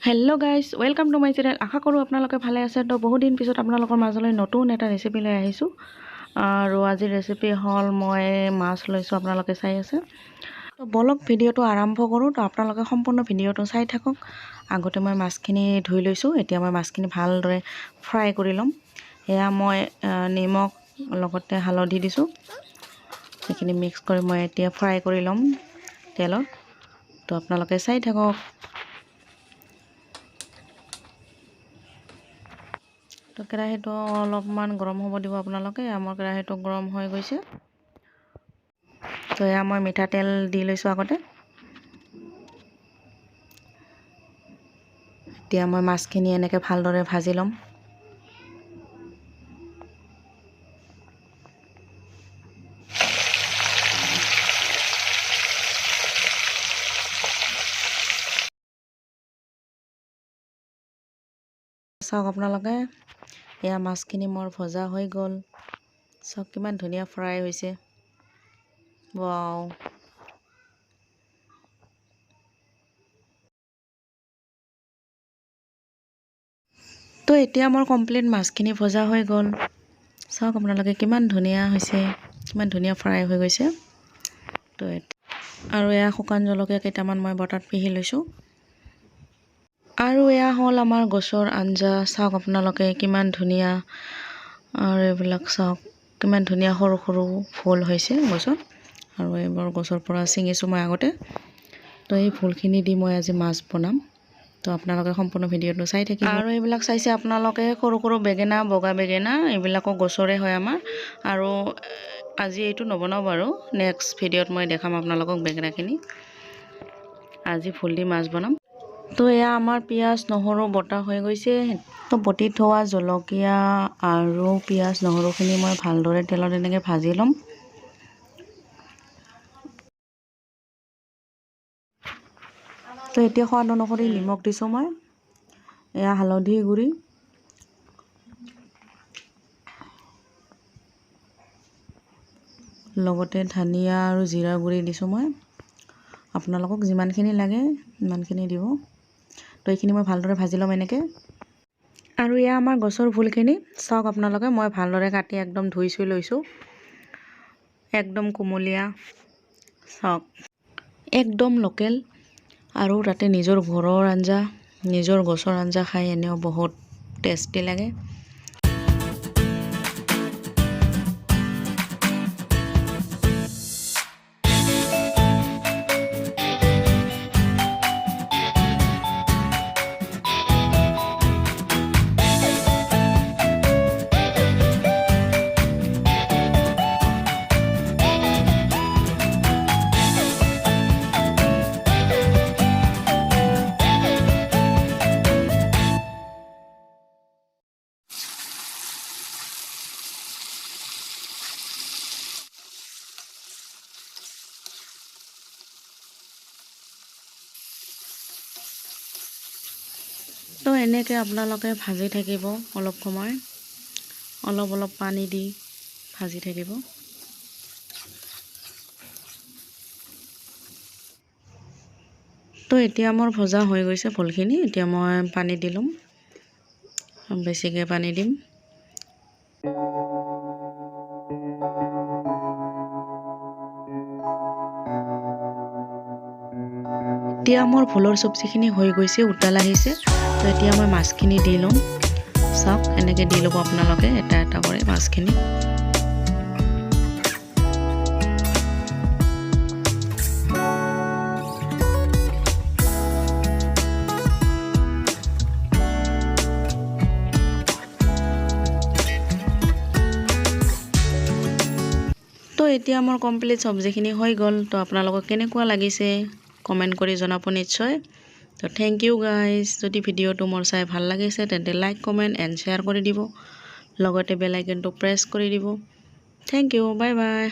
Hello guys, welcome to my channel. আশা কৰোঁ আপোনালোকে ভালে আছে। তো বহুত দিন পিছত আপোনালোকৰ মাজলৈ নতুন এটা ৰেচিপি লৈ আহিছোঁ আৰু আজিৰ ৰেচিপি হ'ল মই মাছ লৈছোঁ, আপোনালোকে চাই আছে। তো বলক ভিডিঅ'টো আৰম্ভ কৰোঁ। তো আপোনালোকে সম্পূৰ্ণ ভিডিঅ'টো চাই থাকক। আগতে মই মাছখিনি ধুই লৈছোঁ, এতিয়া মই মাছখিনি ভালদৰে ফ্ৰাই কৰি ল'ম। এয়া মই নিমখ লগতে হালধি দিছোঁ, সেইখিনি মিক্স কৰি মই এতিয়া ফ্ৰাই কৰি ল'ম তেলত। তো আপোনালোকে চাই থাকক। তো কেৰাহীটো অলপমান গৰম হ'ব দিব আপোনালোকে। আমাৰ কেৰাহীটো গৰম হৈ গৈছে। তো এয়া মই মিঠাতেল দি লৈছোঁ আগতে। এতিয়া মই মাছখিনি এনেকৈ ভালদৰে ভাজি ল'ম। চাওক আপোনালোকে, এয়া মাছখিনি মোৰ ভজা হৈ গ'ল। চাওক কিমান ধুনীয়া ফ্ৰাই হৈছে। ৱাও, তো এতিয়া মোৰ কমপ্লিট মাছখিনি ভজা হৈ গ'ল। চাওক আপোনালোকে কিমান ধুনীয়া হৈছে, কিমান ধুনীয়া ফ্ৰাই হৈ গৈছে। তো আৰু এয়া শুকান জলকীয়া কেইটামান মই বটাত পিহি লৈছোঁ। আৰু এয়া হ'ল আমাৰ গছৰ আঞ্জা। চাওক আপোনালোকে কিমান ধুনীয়া, আৰু এইবিলাক চাওক কিমান ধুনীয়া সৰু সৰু ফুল হৈছে গছত। আৰু এইবোৰ গছৰ পৰা ছিঙিছোঁ মই আগতে। তো এই ফুলখিনি দি মই আজি মাছ বনাম। তো আপোনালোকে সম্পূৰ্ণ ভিডিঅ'টো চাই থাকিব। আৰু এইবিলাক চাইছে আপোনালোকে সৰু সৰু বেঙেনা, বগা বেঙেনা, এইবিলাকো গছৰে হয় আমাৰ। আৰু আজি এইটো নবনাওঁ বাৰু, নেক্সট ভিডিঅ'ত মই দেখাম আপোনালোকক বেঙেনাখিনি। আজি ফুল দি মাছ বনাম। তো এয়া আমাৰ পিঁয়াজ নহৰু বটা হৈ গৈছে। তো বটি থোৱা জলকীয়া আৰু পিঁয়াজ নহৰুখিনি মই ভালদৰে তেলত এনেকৈ ভাজি ল'ম। তো এতিয়া সোৱাদ অনুসৰি নিমখ দিছোঁ মই, এয়া হালধি গুড়ি, লগতে ধনিয়া আৰু জিৰা গুড়ি দিছোঁ মই। আপোনালোকক যিমানখিনি লাগে সিমানখিনি দিব। তো এইখিনি মই ভালদৰে ভাজি ল'ম এনেকৈ। আৰু এয়া আমাৰ গছৰ ফুলখিনি চাওক আপোনালোকে, মই ভালদৰে কাটি একদম ধুই চুই লৈছোঁ, একদম কুমলীয়া। চাওক একদম লোকেল, আৰু তাতে নিজৰ ঘৰৰ আঞ্জা, নিজৰ গছৰ আঞ্জা খাই এনেও বহুত টেষ্টি লাগে। তো এনেকৈ আপোনালোকে ভাজি থাকিব অলপ সময়, অলপ অলপ পানী দি ভাজি থাকিব। তো এতিয়া মোৰ ভজা হৈ গৈছে ফুলখিনি। এতিয়া মই পানী দি ল'ম, বেছিকৈ পানী দিম। এতিয়া মোৰ ভোলৰ চব্জিখিনি হৈ গৈছে, উতাল আহিছে। তো এতিয়া মই মাছখিনি দি ল'ম। চাওক এনেকৈ দি ল'ব আপোনালোকে এটা এটা কৰি মাছখিনি। তো এতিয়া মোৰ কমপ্লিট চব্জিখিনি হৈ গ'ল। তো আপোনালোকক কেনেকুৱা লাগিছে কমেণ্ট কৰি জনাব নিশ্চয়। তো thank U guys. যদি ভিডিঅ'টো মোৰ চাই ভাল লাগিছে তেন্তে লাইক, কমেণ্ট এণ্ড শ্বেয়াৰ কৰি দিব, লগতে বেল আইকনটো প্ৰেছ কৰি দিব। Thank you, bye bye.